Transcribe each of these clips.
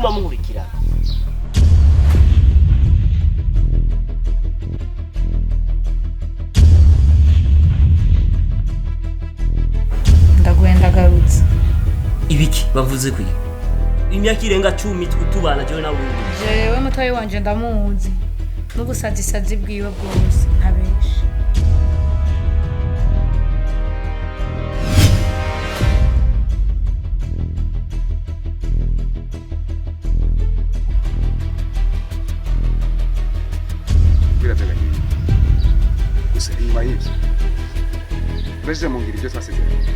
Kuguma munkurikira. Ndaguye, ndagarutse. Ibiki bavuze kwiga imyaka irenga 10 tubana jewe nawe? Jewe mutoyi wanje ndamuzi n'ubusazisazi bwiwe bwose, ntabesha. Birateganyijwe gusa inyuma y'ibyo urashyize mu ngiro ibyo twasezeranye,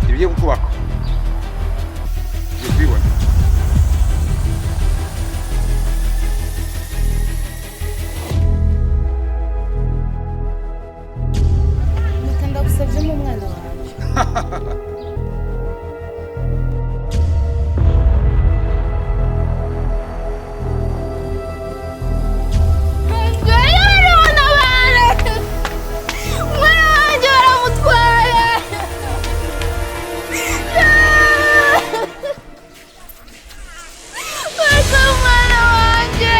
ibigiye kukubako ugiye kubibona. Muta, ndagusabye nk'umwana wanje. Umwana wanjye baramutwaye. Barasa umwana wanjye.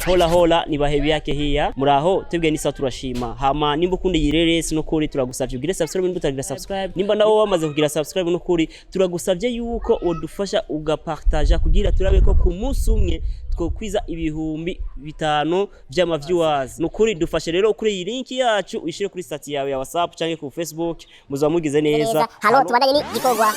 Hola hola, ni bahebi yake hiya, muraho? Twebwe nisa turashima. Hama nimba ukunda iyi reresi, nukuri turagusavye ugire subscribe nimba utagira subscribe. Nimba nawe wamaze kugira subscribe, nukuri turagusavye yuko wodufasha ugapartaja kugira turabe ko ku munsi umwe twokwiza 5000 vy'ama viewers. Nukuri dufashe rero kuri iyi link yacu, uyishire kuri status yawe ya WhatsApp canke ku Facebook, muzaba mugize neza. Halo, tubandanye n'igikorwa.